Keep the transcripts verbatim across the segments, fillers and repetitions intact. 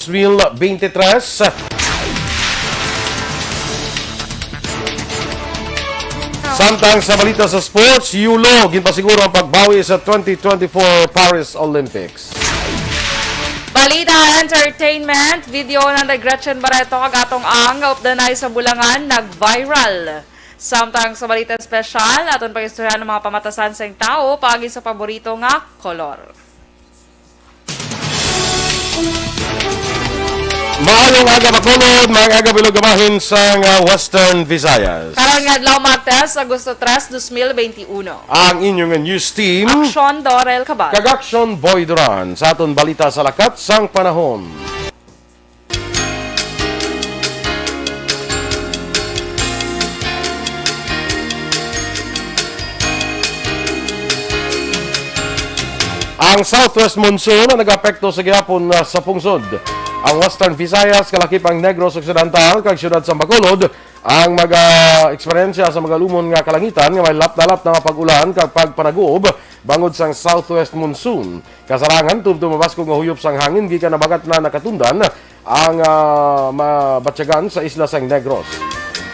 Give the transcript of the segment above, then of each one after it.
mil twenty-three. Samtang sa balita sa sports, Yulo, ginpasiguro ang pagbawi sa twenty twenty-four Paris Olympics. Balita, entertainment, video na ni Gretchen Barreto kag atong ang Updanay sa Bulangan nag-viral. Samtang sa balita espesyal, aton pag-istoryahan ang mga pamatasan sang tawo paagi sa paborito nga kolor. Maayong aga, Bacolod. Maayong aga, Bilog Amahin sang, ah, Western Visayas. Karon nga adlaw, Martes, Agosto tres, dos mil benti uno. Ang inyong news team. Aksyon, Dorel Cabal. Kag Aksyon, Boy Duran. Sa aton balita sa lakat sang panahon. Ang southwest monsoon ang nag-apekto sa gihapon, ah, sa pungsod. Ang Western Visayas, kalakip ang Negros Occidental, kag siyudad sa Bacolod, ang mag-eksperyensya sa magalumon nga kalangitan nga may lapdalap na nga pag-ulan kag pagpanaguob bangod sang southwest monsoon. Kasarangan, tubtob mabaskog nga huyop sang hangin gikan habagat na nakatundan ang, ah, mabatyagan sa isla sang Negros.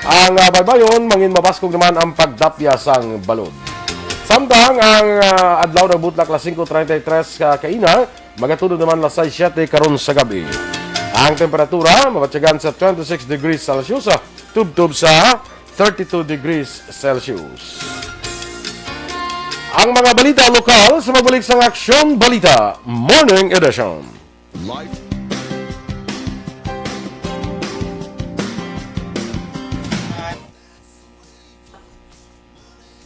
Ang, ah, baybayon, mangin mabaskog naman ang pagdapya sang balod. Samtang ang, ah, adlaw nagbutlak alas singko treinta y tres ka kaina, magatulod naman alas sais siete karon sa gab-i. Ang temperatura mabatyagan sa twenty-six degrees Celsius, ah, tubtob sa thirty-two degrees Celsius. Ang mga balita lokal sa pagbalik sang Aksyon Balita Morning Edition. Live.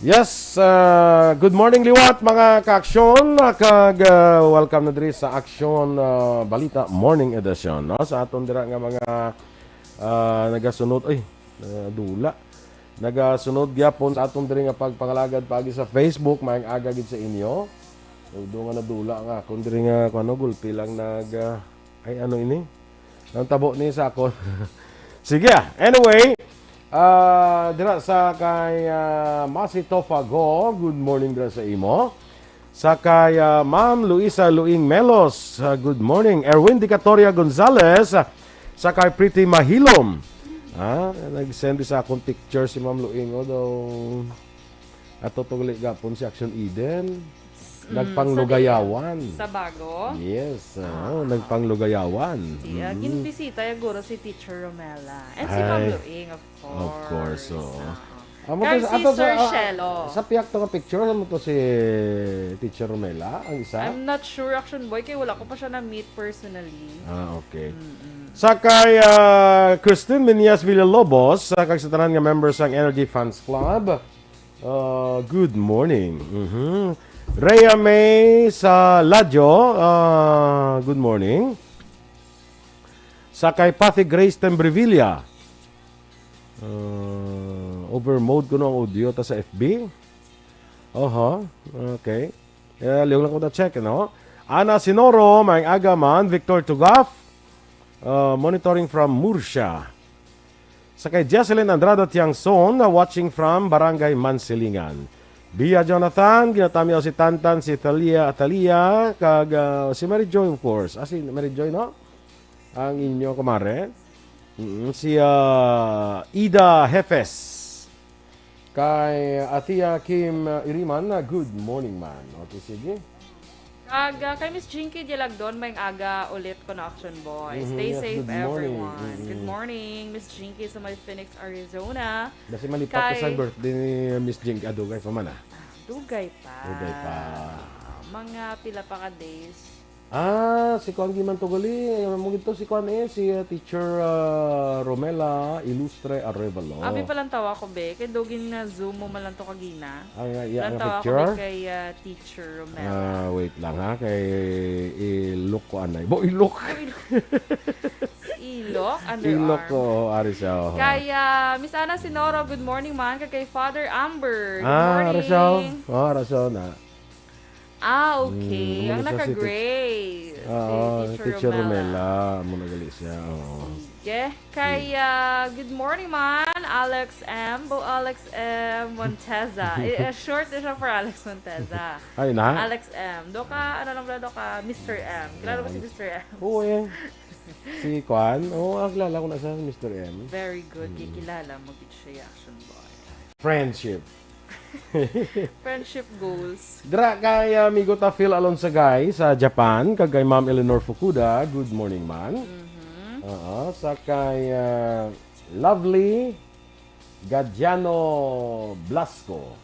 Yes, ah, good morning liwat, mga ka-aksyon, ah, kag, ah, welcome na diri sa Aksyon, ah, Balita Morning Edition, no? Sa aton dira nga mga, ah, nagasunod, ay, ah, dula. Nagasunod gyapon sa aton diri nga pagpangalagad paagi sa Facebook, maayong aga gid sa inyo. Although nga nadula nga akon diri nga, kuno, gulpi lang nag, ah, ay, ano ini? Ang tabo ni sa akon. Sige, ah. Anyway, ah, dira sa kay, ah, Masi Tofago, good morning dira sa imo. Sa kay, ah, Ma'am Luisa Luing Melos, ah, good morning. Erwin Dicatoria Gonzalez, ah, sa kay Pretty Mahilom. Ah, nag-send sa akong picture si Ma'am Luing, oh, daw. Ato to gali gapon si Action Eden. Mm, Nagpanglugayawan. Sa, sa bago? Yes, ah, Ah. nagpanglugayawan. Siya, Mm. ginbisita ya guro si Teacher Romela. And si Ma'am Ay, Luing, of of course, course. oo. Ah, Kag si ato sa, Sir ah, Shelo. Sa pihak to nga picture, ano to si Teacher Romela, ang isa? I'm not sure, Action Boy, kay wala ko pa siya na-meet personally. Ah, okay. Mm-mm. Sa kay, ah, Christine Minyas Villalobos, sa kag sa tanan nga members sang Energy Fans Club, ah, good morning. Mhm. Rhea May sa Ladyo, ah, good morning. Sa kay Pathy Grace Tembrevilla, ah, over mode kuno ang audio ta sa F B. Oho, okay. Eh, lihog lang ko na check, no? Ana Sinoro, maayong aga man. Victor Tugaf, ah, monitoring from Murcia. Sa kay Jesselyn Andrada Tiangson, na watching from Barangay Mansilingan. Bia Jonathan, ginatamyaw si Tantan, si Talia, Talia, kag, ah, si Mary Joy, of course. Ah, si Mary Joy, no? Ang inyo kumare. Mm, si, ah, Ida Hefes. Kay Atia Kim, ah, Iriman, ah, good morning, man. Okay, sige. Kag, ah, kay Miss Jinky Dialagdon, maayong aga ulit ko na, Action Boy. Mhm, Stay yes, safe, good morning. Everyone. Mm-mm. Good morning, Miss Jinky sa may Phoenix, Arizona. Basi malipat ka sa Kay birthday ni Miss Jinky. Ah, dugay pa man, ah. Ah, dugay pa. Dugay pa. Mga pila pa ka days. Ah, si kuan gi man to gali. Amo gid to si kuan eh, si, uh, Teacher, uh, Romela Ilustre Arevalo. Abi pa lang tawa ko, be. Kay daw gin-Zoom mo man lang to kagina. Ang, uh, iya nga picture? Tawa ko, be, kay, uh, Teacher Romela. Ah, wait lang ha, kay i-look ko anay. Bo, i-look. Bo, i-look. Ilok, underarm. Ilok ko, oh, ari siya, oh. Kay, uh, Miss Ana Sinoro, good morning man. Kag kay Father Amber, good morning. Ah, ari siya, oh. Oh, ari siya na. Ah, okay. Mm, ang naka-gray, si Teacher Romela. Oo, Teacher Romela. Amo na gali siya, oo. Sige. Kay, ah, good morning man, Alex M. Bo Alex M Monteza. Eh, eh, short na siya for Alex Monteza. Ay, na? Alex M. Do ka, ano lang pala, do ka, Mister M. Kilala mo si Mister M? Oo, eh. Si Kwan? Oo, ah, kilala ko na siya, si Mister M. Very good. Mm. Kikilala mo gid siya, Action Boy. Friendship. Friendship goals. Dira kay, ah, amigo ta Phil Alonsagay sa Japan, kag kay Ma'am Eleanor Fukuda, good morning, man. Mhm. Oo, sa kay, ah, Lovely Gadiano Blasco.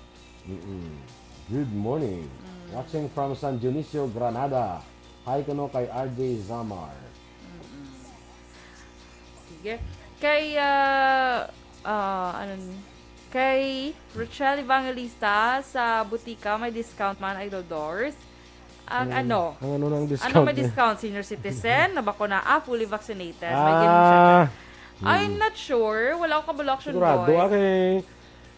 Mm-mm. Good morning. Mm. Watching from San Dionisio, Granada. Hi kuno kay R J Zamar. Mm-mm. Sige. Kay, ah, ah, ano ni? Kay Rochelle Evangelista sa butika, may discount man, Idol Doris. Ang Ang, ano? ang ano nang Ano discount may niya? discount? Senior citizen, nabakuna, ah, fully vaccinated. May ganun siya. Ah. I'm Mm. not sure. Wala ako kabalo, Action Sigurado, Boy. ah, kay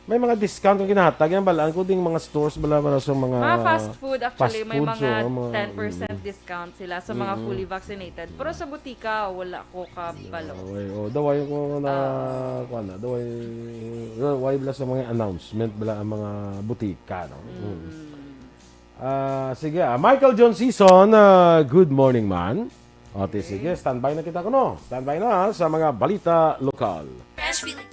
may mga discount ang ginahatag. Yan, balaan ko ding mga stores, bala, bala sa mga Mga fast food, actually, fast may food, mga so, mga, ten percent mm. discount sila sa mga Mm. fully vaccinated. Pero sa butika, wala ko kabalo. Okay, oh, daway ko na, Ah. kuwan na, daway, daway bala sa mga announcement, bala ang mga butika, no? Mm. Mm. Ah, sige, ah, Michael John Season, ah, good morning, man. O, ti, sige, standby na kita kuno. Standby na, ha, sa mga balita lokal. Fresh feeling.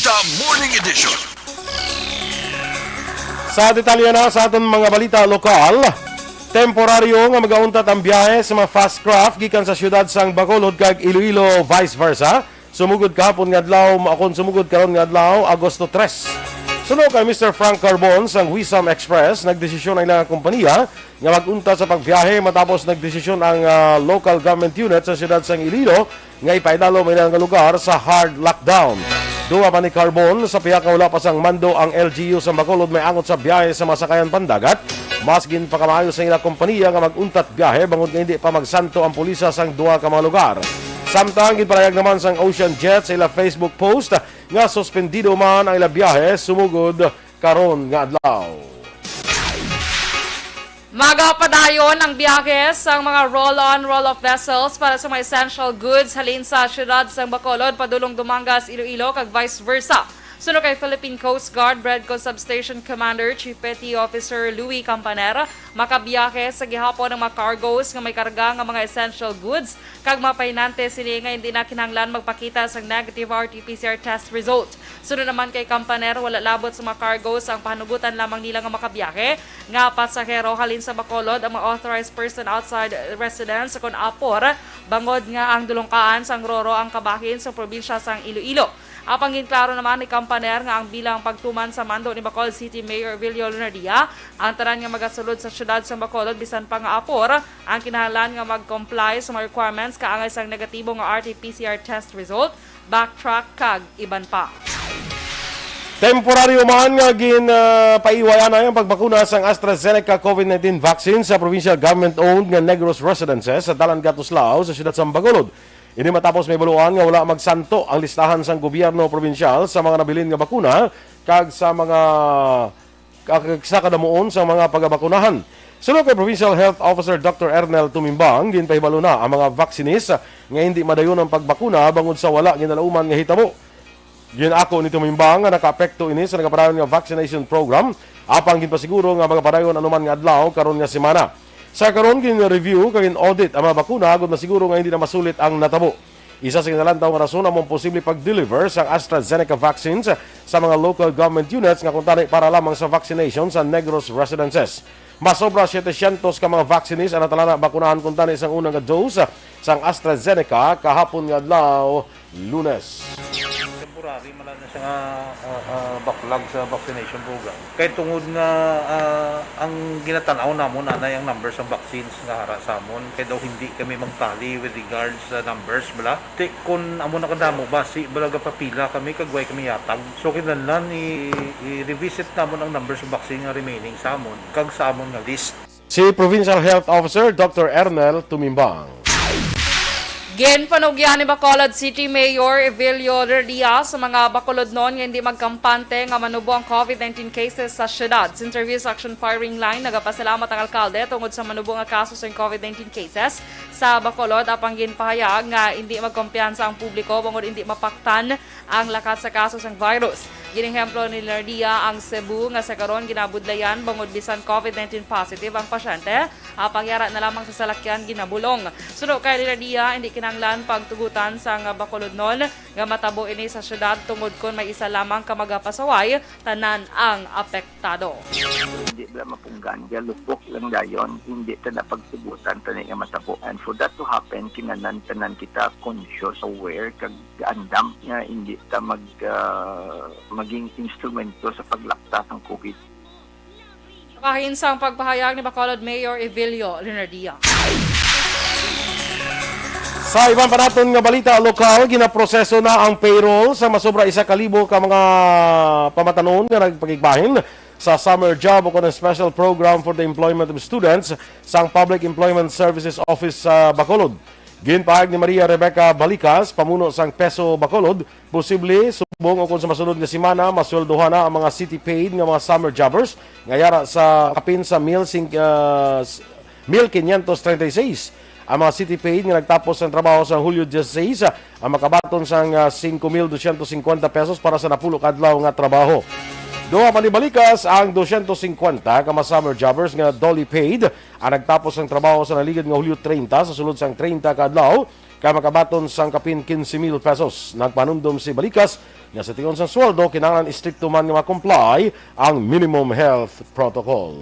Balita Morning Edition. Sa detalye na sa aton mga balita lokal, temporaryo nga magauntat ang biyahe sa mga fast craft gikan sa siyudad sang Bacolod kag Iloilo, vice versa. Sumugod kahapon nga adlaw, maakon sumugod karon nga adlaw, Agosto tres. Suno kay Mister Frank Carbon sang Wisam Express, nagdesisyon ang ilang kompanya nga mag-untat sa pagbiyahe matapos nagdesisyon ang, ah, local government unit sa siyudad sang Iloilo nga ipaidalom ang ilang lugar sa hard lockdown. Duwa pa ni Carbon, sa pihak nga wala pa sang mando ang L G U sa Bacolod may angot sa biyahe sa mga sakayan pandagat, mas ginpakamaayo sa ila kompaniya nga mag-untat biyahe bangod nga hindi pa magsanto ang pulisa sang duha ka mga lugar. Samtang ginpalahayag naman sang Ocean Jet sa ila Facebook post nga suspendido man ang ila biyahe sumugod karon nga adlaw. Magapadayon ang biyahe sang mga roll-on, roll-off vessels para sa mga essential goods halin sa siyudad sang Bacolod padulong Dumangas, Iloilo, kag vice versa. Suno kay Philippine Coast Guard Bredco Substation Commander Chief Petty Officer Louis Campaner, makabiyahe sa gihapon ang mga cargos nga may karga nga mga essential goods kag mapahinante sini nga hindi na kinahanglan magpakita sang negative R T P C R test result. Suno naman kay Campaner, wala labot sa mga cargos ang pahanugutan lamang nila nga makabiyahe nga pasahero halin sa Bacolod ang mga authorized person outside residence kon apor, bangod nga ang dulongkaan sang Roro ang kabahin sa probinsya sang Iloilo. Apang ginklaro naman ni Campaner nga ang bilang pagtuman sa mando ni Bacolod City Mayor Villo Lunardia, ang tanan nga magasulod sa siyudad sa Bacolod bisan pa nga apor ang kinahanglan nga mag-comply sa mga requirements kaangay sang negatibo nga R T P C R test result, backtrack, kag iban pa. Temporaryo man nga gin, ah, paiway anay ang pagbakuna sang AstraZeneca COVID nineteen vaccine sa provincial government-owned nga Negros Residences sa Dalan Gatuslao sa siyudad sa Bacolod. Ini matapos mahibaluan nga wala magsanto ang listahan sang gobyerno probinsyal sa mga nabilin nga bakuna kag sa mga kag sa kadamuon sa mga pagabakunahan. Suno kay Provincial Health Officer Doctor Ernel Tumimbang, ginpahibalo na ang mga vaccinees nga hindi madayon ang pagbakuna bangod sa wala ginalauman nga hitabo. Gin-ako ni Tumimbang nga nakaapekto ini sa nagapadayon nga vaccination program, apang ginpasiguro nga magapadayon anuman nga adlaw karon nga semana. Sa karon, gin-review kag gin-audit ang mga bakuna agod masiguro nga hindi na masulit ang natabo. Isa sa ginalantaw nga rason amo ang posible pag-deliver sang AstraZeneca vaccines sa mga local government units nga kuntani para lamang sa vaccination sa Negros residences. Masobra siyete syentos ka mga vaccinees ang natalana bakunahan kuntani sang una nga dose sang AstraZeneca kahapon nga adlaw, Lunes. Temporary Wala na siya nga, ah, ah, backlog sa vaccination program. Kay tungod nga, ah, ang ginatan-aw namon anay ang number sa vaccines nga ara sa amon, kay daw hindi kami magtali with regards sa numbers, bala. Ti, kun amo na kadamo, basi bala gapapila kami kag way kami yatag. So, kinahanglan i-, i-revisit namon ang number sa vaccine nga remaining sa amon kag sa amon nga list. Si Provincial Health Officer Doctor Ernel Tumimbang. Ginpanugyan ni Bacolod City Mayor Evelio Revilla sa mga Bacolodnon nga hindi magkampante nga manubo ang COVID nineteen cases sa syudad. Sa interview sa Action Firing Line, nagapasalamat ang alkalde tungod sa manubo nga kaso sang COVID nineteen cases sa Bacolod, apang ginpahayag nga hindi magkumpiyansa ang publiko bangod hindi mapaktan ang lakat sa kaso sang virus. Ginehemplo ni Revilla ang Cebu nga sa karon ginabudlayan bangod bisan COVID nineteen positive ang pasyente, apang yara na lamang sa salakyan ginabulong. Suno kay Revilla, hindi kinahanglan pagtugutan sang Bacolodnon nga matabo ini sa syudad tungod kon may isa lamang ka magapasaway, tanan ang apektado. Hindi bala mapunggan, galupok lang dayon, hindi ta na pagtugutan tani nga matabo. And for that to happen, kinahanglan tanan kita conscious, aware, kag gaandam nga hindi ta mag, ah, maging instrumento sa paglakta sang COVID. Bahin sang pagpahayag ni Bacolod Mayor Evelio Leonardia. Sa iban pa naton nga balita lokal, ginaproseso na ang payroll sa masobra isa ka libo ka mga pamatanon nga nagpakigbahin sa summer job o kon special program for the employment of students sang Public Employment Services Office sa Bacolod. Ginpahayag ni Maria Rebecca Balicas, pamuno sang PESO Bacolod, posible subong o kon sa masunod nga semana masweldohan na ang mga city paid nga mga summer jobbers nga yara sa kapin sa mil sing-, ah, s-, mil quinientos treinta y seis. Ang mga city paid nga nagtapos sang trabaho sa Hulyo dieciséis, ah, ang makabaton sang, ah, cinco mil doscientos cincuenta pesos para sa napulo ka adlaw nga trabaho. Duha pa ni Balicas ang doscientos cincuenta ka mga summer jobbers nga duly paid ang nagtapos sang trabaho sa naligad nga Hulyo treinta sa sulod sang treinta ka adlaw, kay makabaton sang kapin quince mil pesos. Nagpanumdom si Balicas nga sa tion sang sweldo, kinahanglan istrikto man nga ma-comply ang minimum health protocol.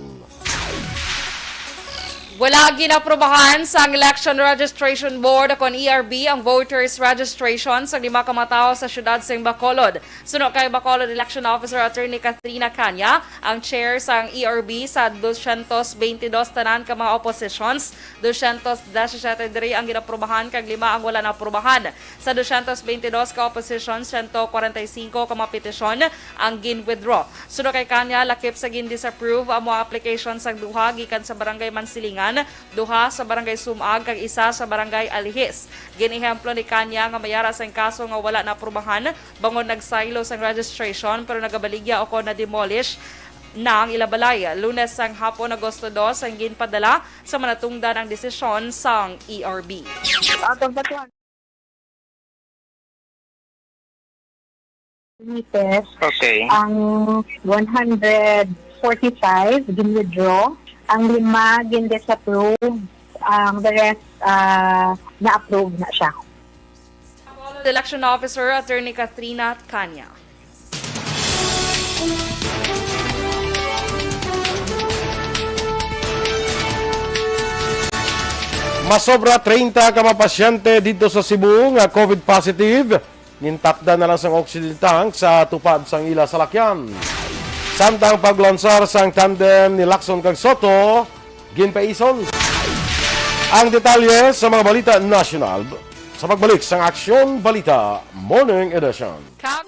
Wala ginaprobahan sang Election Registration Board o kon E R B ang voters registration sa lima ka mga tawo sa siyudad sang Bacolod. Suno kay Bacolod Election Officer Attorney Katrina Canya, ang chair sang E R B sa doscientos beintidos tanan ka mga oppositions, doscientos disisiete diri ang ginaprobahan kag lima ang wala naprobahan. Sa doscientos beintidos ka opposition, siyento kwarenta y singko ka mga petisyon ang gin-withdraw. Suno kay Canya, lakip sa gin-disapprove ang mga application sang duha gikan sa Barangay Mansilingan, duha sa Barangay Sumag, kag isa sa Barangay Alihis. Gin-ehemplo ni Canya nga may ara sang kaso nga wala naprobahan bangod nagsaylo sang registration pero nagabaligya o kon na-demolish na ang ila balay. Lunes sang hapon, Agosto dos, ang ginpadala sa manatungdan ang desisyon sang E R B. Out of the twenty, Okay. Ang one hundred forty-five gin-withdraw, ang lima gin-disapprove, ang the rest, ah, na-approve na siya. Election Officer Attorney Katrina Canya. Masobra treinta ka mga pasyente didto sa Cebu nga COVID positive, gintakdan na lang sang oxygen tank sa tupad sang ila salakyan. Samtang paglansar sang tandem ni Lacson kag Soto, ginpaison. Ang detalye sa mga balita nasyonal sa pagbalik sang Aksyon Balita Morning Edition. Kag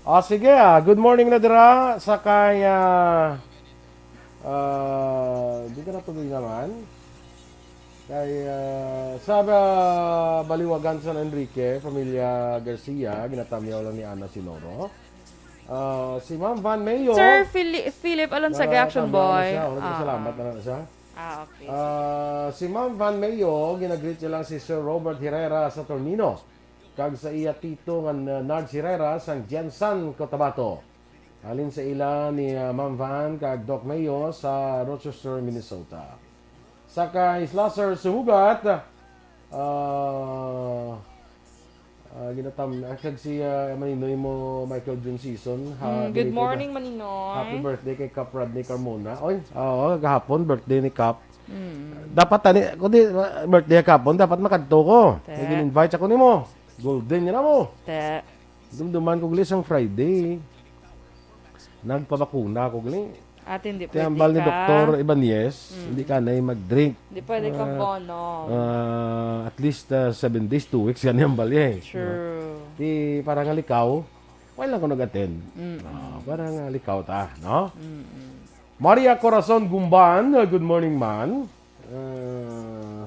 Ah, sige, ah. Good morning na dira sa kay, ah, ah, di ka natuloy naman. Kay, ah, sa, ah, Baliwagan, San Enrique, pamilya Garcia, ginatamyaw lang ni Ana Sinoro. Ah, si Ma'am Van Mayo. Sir Phili-, Philip Alonsaga, Action Boy. Siya. Oh, salamat na lang siya. Ah, okay. Ah, si Ma'am Van Mayo, ginagreet niya lang si Sir Robert Herrera sa Tolmino. Kag sa iya tito nga, uh, Nards Herrera sang Gensan, Cotabato. Halin sa ila ni, uh, Ma'am Van kag Doc Mayo sa Rochester, Minnesota. Sa kay Slasher Sumugat, ah, ah, ginatam-, ah, kag si, ah, Maninoy mo, Michael Jun Season, ha, Mm, good belated morning, na. Maninoy. Happy birthday kay Kap Rodney Carmona. Oy, oo, gahapon, birthday ni Kap. Mm. Dapat tani, kundi, ah, birthday kahapon, dapat makadto ko. Te. Nag-invite ako nimo. Golden nga na mo. Te. Dumduman ko gali sang Friday. Nagpabakuna ako gali. Ate, hindi pwede ka. Ti hambal ni Doktor Ibanez, Mm. hindi ka na mag-drink. Hindi pwede ka Ah, bono. ah, at least, ah, seven days, two weeks, gani hambal eh. True. Di, para nga likaw, wala lang ko nag-attend. Mm-mm. Ah, para nga likaw ta, no? Mm-mm. Maria Corazon Gumban, uh, good morning, man. Uh,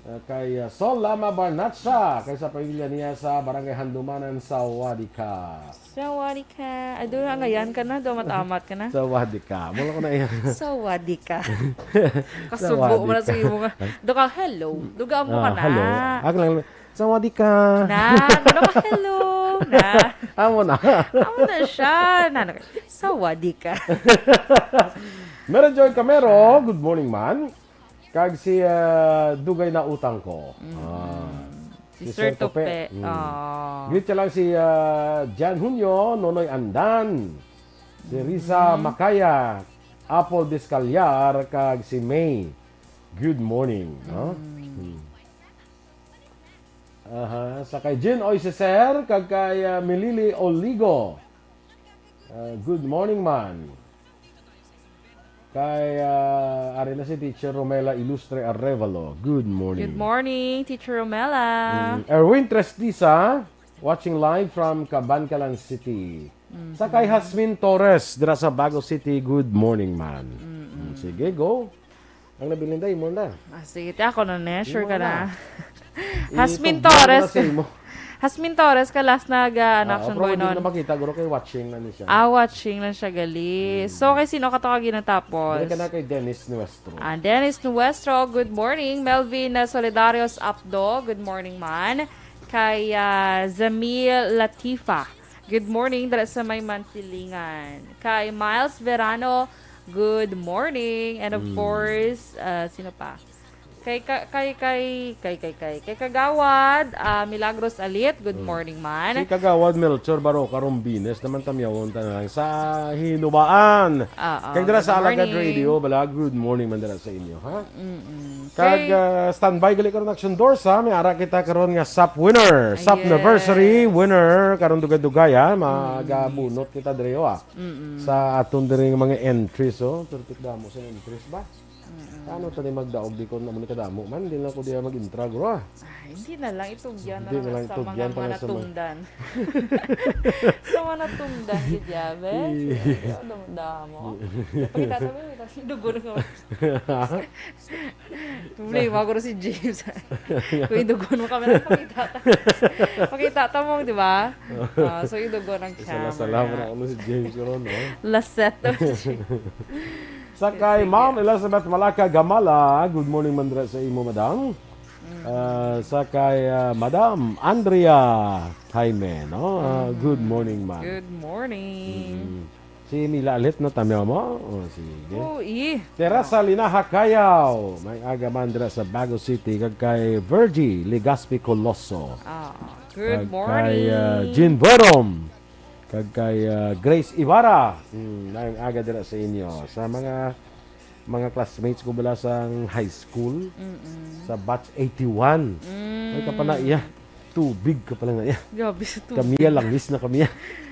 uh, kay, uh, Sol Lama Barnacha, kay sa pamilya niya sa Barangay Handumanan, Sawadika. Sawadika. Ay, doon nga yan ka na, doon matamat ka na. Sawadika. Mula ko na yan. Sawadika. Kasubo mo na Sawadika. sa imo nga. Doon ka, hello. Duga mo ka Ah, na. hello. Ako lang, Sawadika. Na, ano ka, hello. Na. Amo na. Amo na siya. Na, na, Sawadika. Mary Joy Camero, good morning, man. Kag si, ah, Dugay na Utang Ko. Mm. Ah. Si Si Sir Sir Tope. Tope. Mm. Ah. Greet siya lang si, ah, Jan Junio, Nonoy Andan. Si Risa Mm. Macaya, Apple Discaliar, kag si May. Good morning, no? Mm. Hmm. Aha, sa kay Jean Oy Ceser, kag kay, ah, Milili Oligo. Ah, good morning, man. Kay, ah, ari na si Teacher Romela Ilustre Arevalo. Good morning. Good morning, Teacher Romela. Mm, Erwin Trestisa, watching live from Kabankalan City. Mhm. Sa kay Hasmin Torres, dira sa Bago City, good morning, man. Mm-mm. Mm, sige, go. Ang nabilin da, imo na. Ah, sige, ti ako na, ne? Sure Imo ka na. na. Hasmin Itugyan mo na Torres. sa imo. Hasmin Torres ka last nag, ah, ano, Ah, action pero boy hindi nun. na makita, guro kay watching na ni siya. Ah, watching lang siya, gali. Mm. So, kay sino ka to ka ginatapos? Dili ka na kay Dennis Nuestro. Ah, Dennis Nuestro, good morning. Melvin, ah, Solidarios Apdo, good morning, man. Kay, ah, Zamil Latifa, good morning, dira sa may Mansilingan. Kay Miles Verano, good morning. And of Mm. course, ah, sino pa? Kay ka-, kay, kay, kay, kay, kay, kay Kagawad, ah, Milagros Alit, good Mm. morning man. Si Kagawad Melchor Baroca Rombines naman, tamyawon ta na lang sa Hinubaan. Ah, ah, Kag dira good sa Alagad morning. Radio, bala, good morning man dira sa inyo, ha? Mm-mm. Kag, Kay ah, standby gali karon, Action Doors, ha? May ara kita karon nga sap winner. Ah, Sap anniversary yes. winner. Karon dugay-dugay, ha? Magabunot kita diri, ha? Mm-mm. Sa aton diri nga mga entries, oh. Perfect damo sa entries ba? Mm-mm. Ano ta ni magdaog di kon amo ni kadamo man? Di lang ko diya mag-intra, guro, ah. Ay, hindi na lang itugyan na Hindi lang na lang sa itugyan mga, para mga sa mga natungdan. Sa mga natungdan, gid, ya, be? Sige, ano, damo. Pakita ta, be, may dugo na kami. Problema ko na si James. Kung idugon mo kami, pakita ta. Pakita ta mo, di ba? Ah, so, idugon ang Isa na camera. salamat ako si James karon, no? Laset. Sa kay Sige. Ma'am Elizabeth Malaka Gamala, good morning man dira sa imo, madam. Mm. Ah, sa kay, ah, Madam Andrea Jaime, no? Ah, Mm. good morning, ma'am. Good morning. Mm. Si Mila Alit, no, tama mo? Oh, sige. Uy. Teresa Linaha Cayaw, may aga man dira sa Bago City, kag kay Virgie Legaspi Coloso. Ah, good Kag morning. kay, ah, Jean Verom. Kag kay, ah, Grace Ibarra. Hmm, may aga dira sa inyo. Sa mga, mga classmates ko bala sa high school, Mm-mm. sa batch eighty-one. Mm. Ay, ka pa na iya. Tubig ka pala na iya. Grabe sa tubig. Kamiya, langis na kamiya.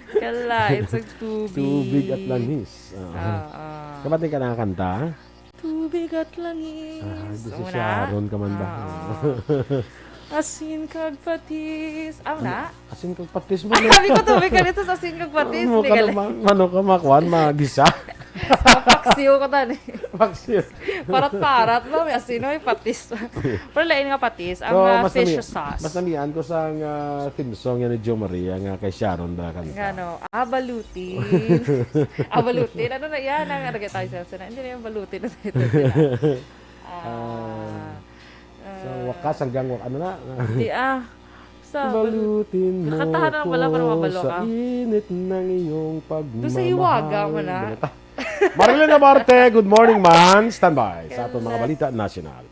Kala, it's like tubig. Tubig at langis. Oo. Ah, ah. Kabati ka na ang kanta? Tubig at langis. Ah, di si Una? Sharon ka man ba? Ah, ah. Asin kag patis. Aw na? Asin kag patis mo na. Sabi ko, tubig ka dito sa asin kag patis. Ano ka naman? Ano ka, makuan, magisa? Paksiw ko tani. Paksiw. Parat-parat ba? May asin, may patis. Pero lain nga patis. Ang, So, ah, mas fish nami-, sauce. Mas namian ko sa nga theme song yan ni Jo Maria nga kay Sharon ba kanta? Nga, no? Abalutin. Abalutin. Ano na yan? Ang ano tayo sa, sa, hindi na yung balutin na tayo. Ah, Sa ah, wakas, hanggang wak-, ano na? Di, ah. Sa Balutin mo Kakatahan na lang pala para ko mabalo sa ka. Init ng iyong Doon sa hiwaga pagmamahal. Mo na. Ganun ta. Marilyn Abarte, good morning, man. Standby sa aton mga Correct. Balita nasyonal.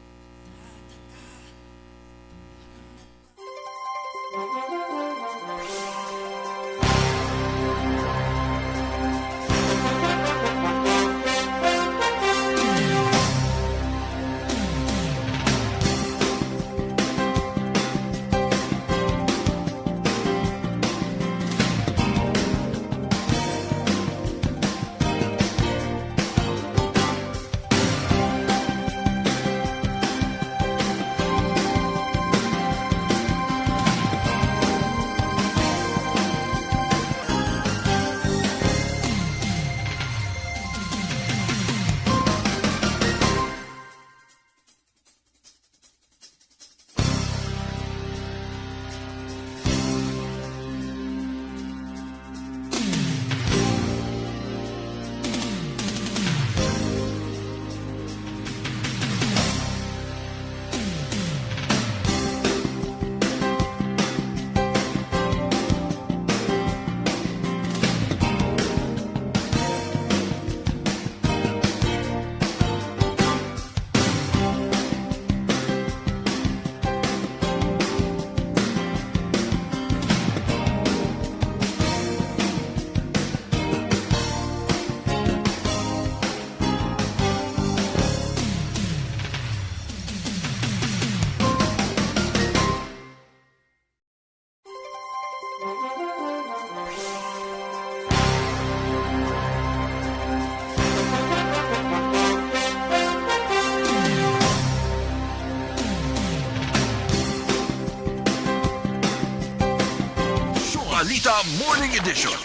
Balita Morning Edition.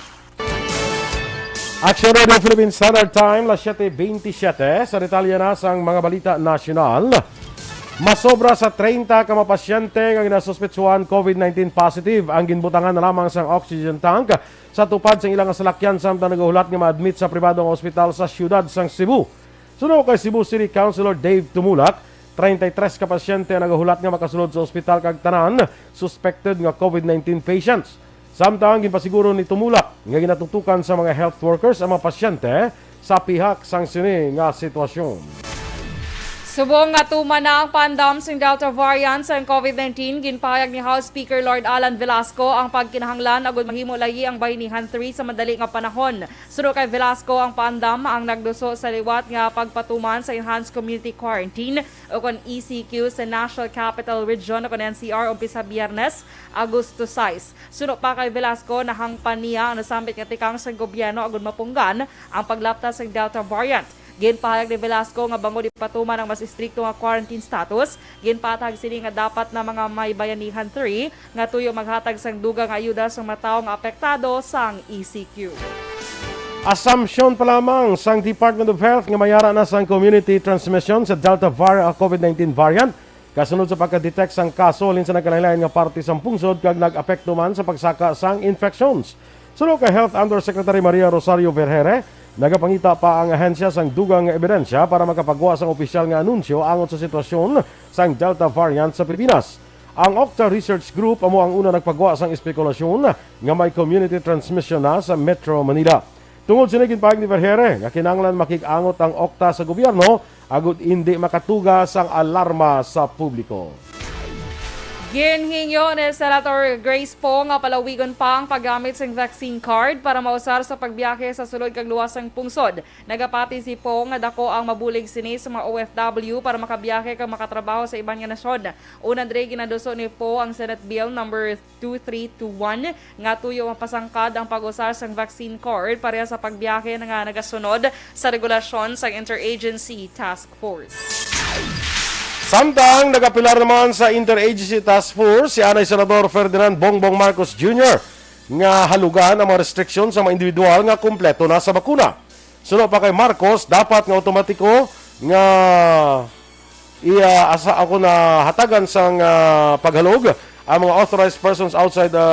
Action Radio Philippine Standard Time, las siete veintisiete. Sa detalye na sang mga balita nasyonal, masobra sa treinta ka mga pasyente nga ginasuspetsuhan COVID nineteen positive ang ginbutangan na lamang sang oxygen tank sa tupad sang ilang salakyan samtang nagahulat nga ma-admit sa pribado nga ospital sa siyudad sang Cebu. Suno kay Cebu City Councilor Dave Tumulak, treinta y tres ka pasyente ang nagahulat nga makasulod sa ospital kag tanan suspected nga COVID nineteen patients. Samtang ginpasiguro ni Tumulak nga ginatutukan sa mga health workers ang mga pasyente sa pihak sang sini nga sitwasyon. Subong nga tuman na ang paandam sing Delta variant sang COVID nineteen, ginpahayag ni House Speaker Lord Alan Velasco ang pagkinahanglan agud mahimo layi ang bayanihan three sa madali nga panahon. Suno kay Velasco, ang paandam ang nagduso sa liwat nga pagpatuman sa Enhanced Community Quarantine o kon E C Q sa National Capital Region o kon N C R umpisa Biyernes, Agosto sais. Suno pa kay Velasco, nahangpan niya ang nasambit nga tikang sa gobyerno agud mapunggan ang paglapta sa Delta variant. Ginpahayag ni Velasco nga bangod ipatuman ang mas istrikto nga quarantine status, ginpatag sini nga dapat na mga may bayanihan three nga tuyo maghatag sang dugang nga ayuda sa mga tawo nga apektado sang E C Q. Assumption pa lamang sang Department of Health nga mayara na sang community transmission sa Delta var-, ah, COVID nineteen variant. Kasunod sa pagka-detect sang kaso halin sa nagkalain-lain nga parte sang pungsod kag nag-apekto man sa pagsaka sang infections. Suno kay Health Undersecretary Maria Rosario Vergeire, nagapangita pa ang ahensya sang dugang nga ebidensya para makapagwa sang opisyal nga anunsyo angot sa sitwasyon sang Delta variant sa Pilipinas. Ang Octa Research Group amo ang una nagpagwa sang espekulasyon nga may community transmission na sa Metro Manila. Tungod sini, ginpahayag ni Vergeire nga kinahanglan makig-angot ang Octa sa gobyerno agud indi makatuga sang alarma sa publiko. Ginhingyo ni Senator Grace Poe nga palawigon pa ang paggamit sang vaccine card para mausar sa pagbiyahe sa sulod kag luwas sang pungsod. Nagapati si Poe nga dako ang mabulig sini sa mga O F W para makabiyahe kag makatrabaho sa iban nga nasyon. Una diri, ginaduso ni Poe ang Senate Bill number two three two one nga tuyo mapasangkad ang pag-usar sang vaccine card pareha sa pagbiyahe nga nagasunod sa regulasyon sang Interagency Task Force. Samtang nagapilar naman sa Interagency Task Force si anay Senador Ferdinand Bongbong Marcos Junior nga halugan ang mga restriksyon sa mga individual nga kompleto na sa bakuna. Suno pa kay Marcos, dapat nga automatiko nga iya asa ako na hatagan sang ah, paghalog ang mga authorized persons outside the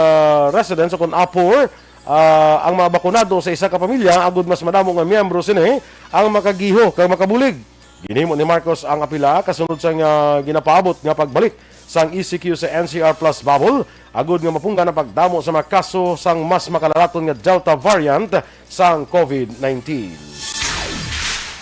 residence o kon apor ah, ang mga bakunado sa isa ka pamilya agud mas madamo nga miyembro sini ang makagiho kag makabulig. Ginhimo ni Marcos ang apila kasunod sang ah, ginapaabot nga pagbalik sang E C Q sa N C R plus bubble agud nga mapunggan ang pagdamo sa mga kaso sang mas makalalaton nga Delta variant sang COVID nineteen.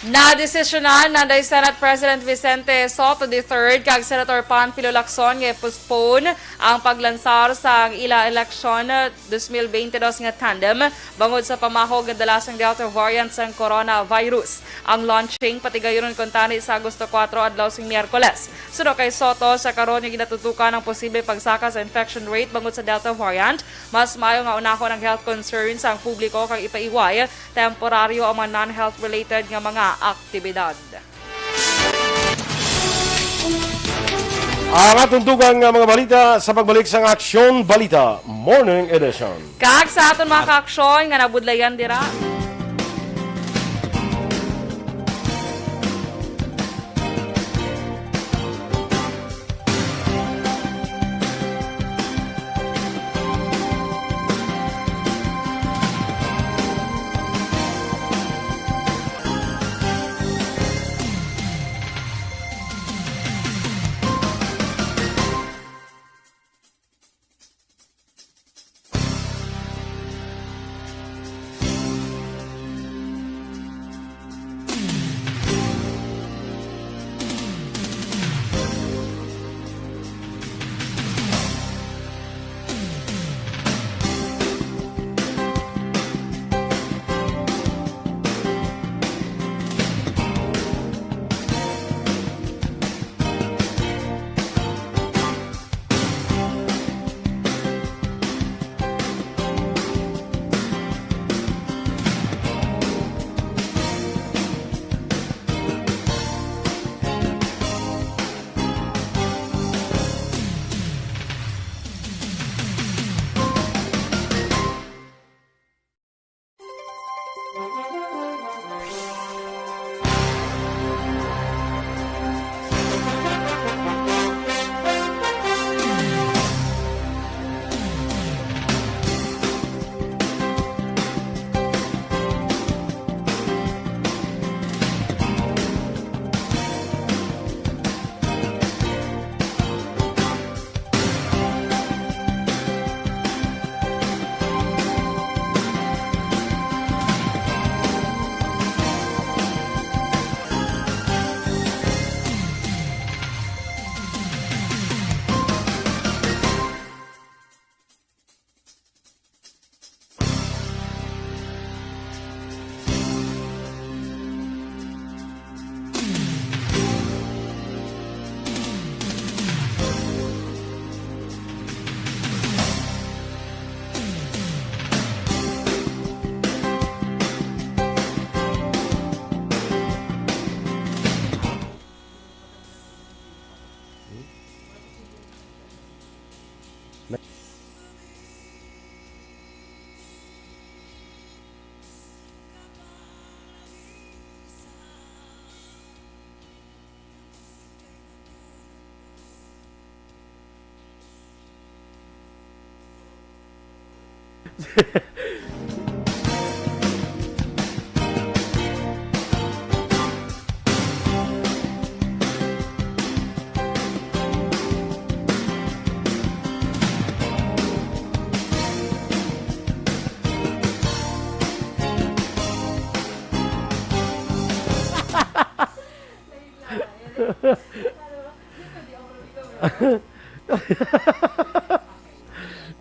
Nadesisyonan nanday Senate President Vicente Sotto the third kag Senator Panfilo Lacson nga i-postpone ang paglansar sang ila eleksyon twenty twenty-two nga tandem bangod sa pamahog nga dala sang Delta variant sang coronavirus. Ang launching patigayunon kuntani sa Agosto kuwatro, adlaw sing Miyerkules. Suno kay Sotto, sa karon nga ginatutukan ang posible pagsaka sa infection rate bangod sa Delta variant, mas maayo nga unahon ang health concerns sang publiko kag ipaiway temporaryo ang mga non-health related nga mga aktibidad. Ang atong dugang nga mga balita sa pagbalik sang Aksyon Balita Morning Edition. Kag sa aton mga kaaksyon nga nabudlayan dira.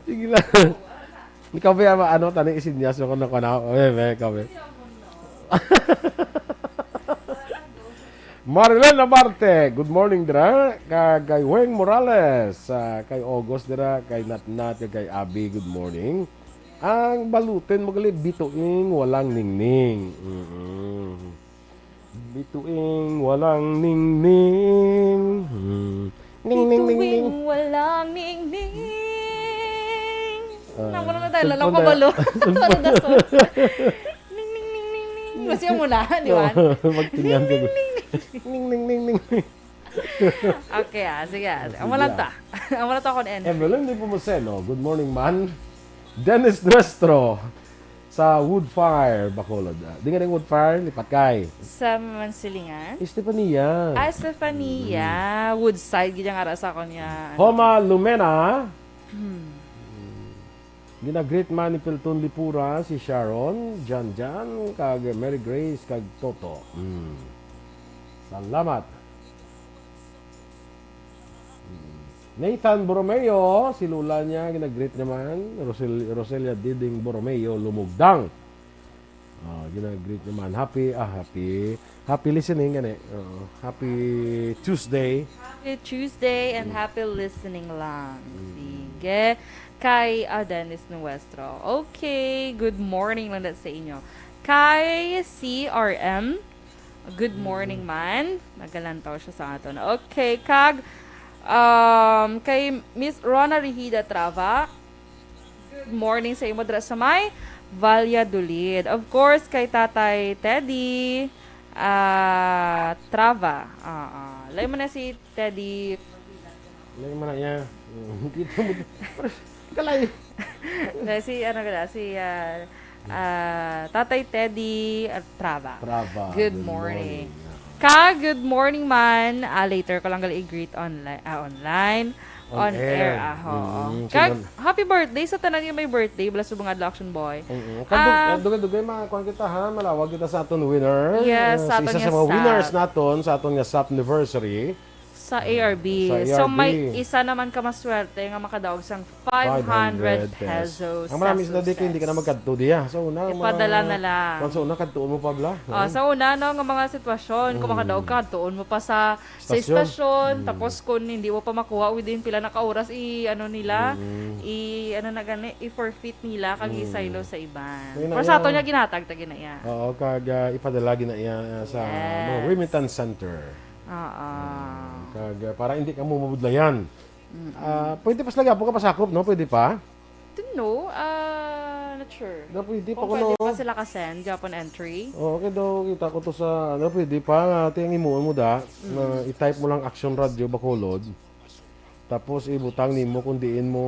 Sige lang. Ikaw ba, ano, tani isinyas mo kung nakuha na ako? Eh, be, ikaw, be. Marilyn Labarte, good morning, dira. Kag kay Weng Morales, ah, kay August, dira, kay Natnat, kag kay Abby, good morning. Ang balutin mo gali, bituing, walang ningning. Mm-mm. Bituing walang ningning. Hmm. Ning, ning, ning, ning. Bituing walang ningning. Ah, Naman na tayo, lalaw cellphone ka na. Balo. Cellphone. Parang dason. Ning, ning, ning, ning, ning. Kasi mo na, di ba? Oo, magtingin ka. Ning, ning, ning, ning. Ning, ning, ning, ning. Okay, ah, sige, ah. Sige, amo lang ah. Ta. Amo lang ta akong entry. Evelyn Nepomuceno, good morning, man. Dennis Nuestro, sa Woodfire, Bacolod. Ah, di nga ding Woodfire, lipat kay. Sa Mansilingan? Estefania. Ah, Estefania. Mm. Woodside, gid ang ara sa akon yan. Homa Lumena. Hmm. Ginagreet man ni Pilton Lipura si Sharon, Jan Jan, kag Mary Grace, kag Toto. Mm. Salamat. Mm. Nathan Borromeo, si Lola niya, ginagreet naman. Rosel-, Roselia Diding Borromeo, Lumugdang. Ah, ginagreet naman. Happy, ah, happy, happy listening, gani. Oo. Happy Tuesday. Happy Tuesday and Mm. happy listening lang. Mm. Sige. Kay, ah, Dennis Nuestro. Okay, good morning lang dat sa inyo. Kay C R M, good morning Mm. man. Nagalantaw siya sa aton. Okay, kag, um, kay Miss Rona Rihida Trava, good morning sa imo dira sa may Valladolid. Of course, kay Tatay Teddy, ah, Trava. Ah, ah. Lain man na si Teddy. Lain man na iya. Kita mo. Kalay. Na si, ano ka na, si, ah, ah, Tatay Teddy, ah, Trava. Trava, Good good morning. morning. Ka, good morning man. Ah, later ko lang gali i-greet online, ah, online. On On air. air, ah, oo. Mm, Kag, sige. Happy birthday sa tanan nga may birthday, bala sa mga adlaw, Action Boy. Mm-mm. Kag dug-, Ah. dugay-dugay, makakuan kita, ha? Malawag kita sa aton winner. Yes, Ah, sa sa aton isa nga sa mga SAP. winners naton, sa aton nga SAP anniversary. Sa A R B. Sa So, may A R B. isa naman ka maswerte nga makadaog sang five hundred Five hundred pesos. pesos Ang marami sa sila, di kayo, hindi ka na success. magkadto diya. Sa una, Ipadala mga, na lang. kung sa una, kadtuon mo pa, bla, Oh, no? Sa una, no, nga mga sitwasyon, kung Mm. makadaog ka, kadtuon mo pa sa, sa Stasyon. istasyon, Mm. tapos kung hindi mo pa makuha within pila na ka oras, i-, ano nila, Mm. i-, ano na gani, i-forfeit nila, kag Mm. isaylo sa iban. Kaya na Pero sa ato yan. niya, ginatag, tagi na iya. Oo, kag, ah, ipadala gina iya, ah, sa Yes. mga remittance center. Oo. Ah, kag, ah, para hindi ka mo mabudlayan. Mm-mm. Ah, pwede pa sila gapon ka pasakop, no? Pwede pa? Don't know. Ah, not sure. Na pwede pa Kung kuno. pwede pa sila ka-send, gapon entry. Oo, okay daw, kita ko to sa, ano, pwede pa, nga, ati ang imuon mo da, Mm. na i-type mo lang Action Radio Bacolod. Tapos ibutang nimo kung diin mo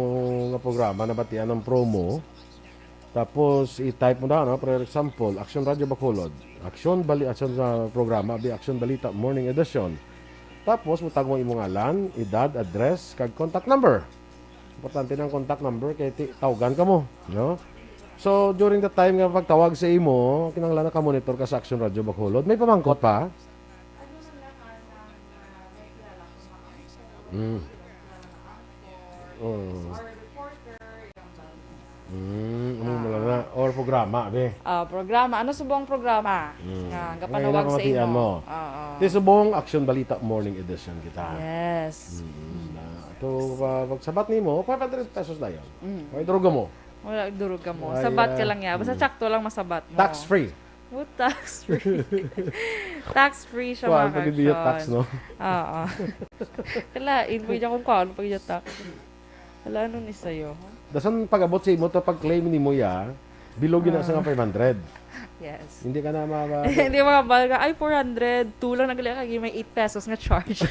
nga programa nabatian ang promo. Tapos i-type mo na, no? For example, Action Radio Bacolod. Action Bali-, Action sa programa, bi Action Balita Morning Edition. Tapos butang mo imong ngalan, edad, address, kag contact number. Importante ang contact number kay ti-, tawgan ka mo, no? So, during the time nga pagtawag sa imo, kinahanglan naka-monitor ka sa Action Radio Bacolod. May pamangkot pa? Mm. Mm. Mm, amo mo lang na. Or programa, be. Ah, programa. Ano subong programa Mm. nga Ngayon gapanawag ang sa pamatian imo? mo. Oo. Ti subong Action Balita Morning Edition kita. Yes. Mm. Mm. Na, to, ah, pagsabat nimo, five hundred pesos na yun. Mm. May duruga mo. Wala, duruga mo. Ay, Sabat ka ah, lang ya. Basta mm. sakto lang masabat mo. Tax free. Oh, tax free. Tax free siya, Kuhaan mga pag hindi yung tax, kaksyon. no? Oo. Kalain, pwede akong kuhaan pag yung tax. Wala, ano ni sa'yo? Dasan pag-abot sa imo to, pag-claim ni mo ya, bilog yun na sa Ah. nga five hundred. Yes. Hindi ka na ma-, ma-, Hindi makabal ka, "Ay, four hundred two lang na gali, kag may eight pesos nga charge."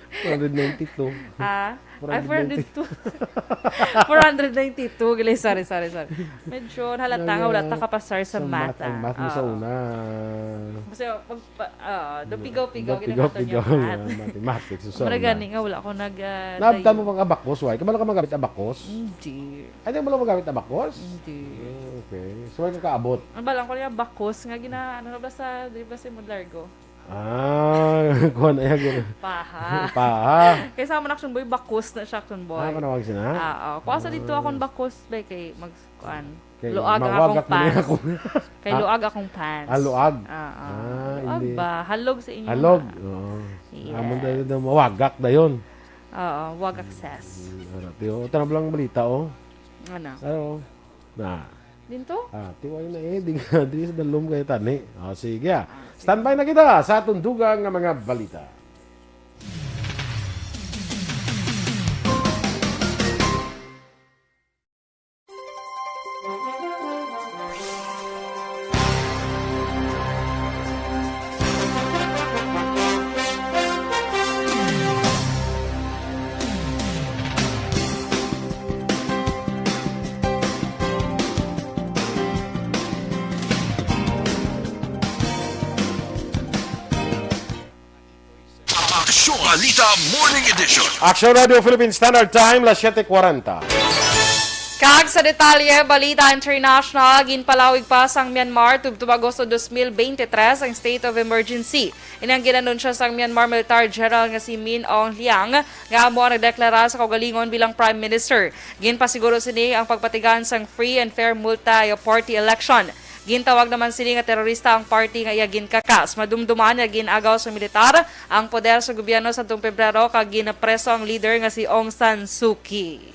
Four hundred ninety-two. Ha? Ay, four hundred two. Four hundred ninety-two. Four hundred ninety-two. Gali, sorry, sorry, sorry. Medyo halata nga wala ta kapasar sa Sa math, math, ang math mo sa Oo. una. Kasi, pag, pa, oo, do pigaw-pigaw, Do ginahaton niya pigaw-pigaw math. niya, mathematics, so sa Mura una. gani nga, wala ko nag, ah, Naabtan mo dayo. pang abacus, why? Kabalo ka magamit abacus? Hindi. Ay, di mo lang magamit abacus? Hindi. Ah, okay. So, why ka kaabot? Ang balang ko niya, bakos nga gina, ano na ba sa, di ba si Mudlargo? Ah, kuha na yan. Paha. Paha. Kaysa mo na Action Boy, bakos na siya, Action Boy. Ah, panawag siya na? Ah, oo. Kuha sa dito Ah. akong bakos, be, kay mag, kuan. Kay Luag ang mawagak akong na niya pants. ako. Kay Ah? Luag akong pants. Ah, luag? Ah, ah. Ah, Luag hindi. ba? Halog sa inyo Halog? na. Oo. Yes. Amon tayo daw mawagak na yun. Oo, wagak ses. Mm, ano, tiyo, ito na lang balita, oh. Ano? Ano? Na. Dinto? Ah, tiway na eh. Di, di sa dalom kayo tani. O, sige ah. Standby na kita sa aton dugang nga mga balita. Aksyon Balita Morning Edition. Aksyon Radio Philippine Standard Time, las siete cuarenta. Kag sa detalye, balita international, ginpalawig pa sang Myanmar tubtob Agosto dos mil bente tres ang state of emergency. Ini ang ginanunsyo sang Myanmar Military General nga si Min Aung Hlaing, nga amo ang nagdeklara sa kaugalingon bilang Prime Minister. Ginpasiguro sini ang pagpatigayon sang free and fair multi-party election. Gintawag naman sini nga terorista ang party nga iya ginkakas. Madumduman nga gin-agaw sa militar ang poder sa gobyerno sadtong Pebrero kag ginpreso ang leader nga si Aung San Suu Kyi.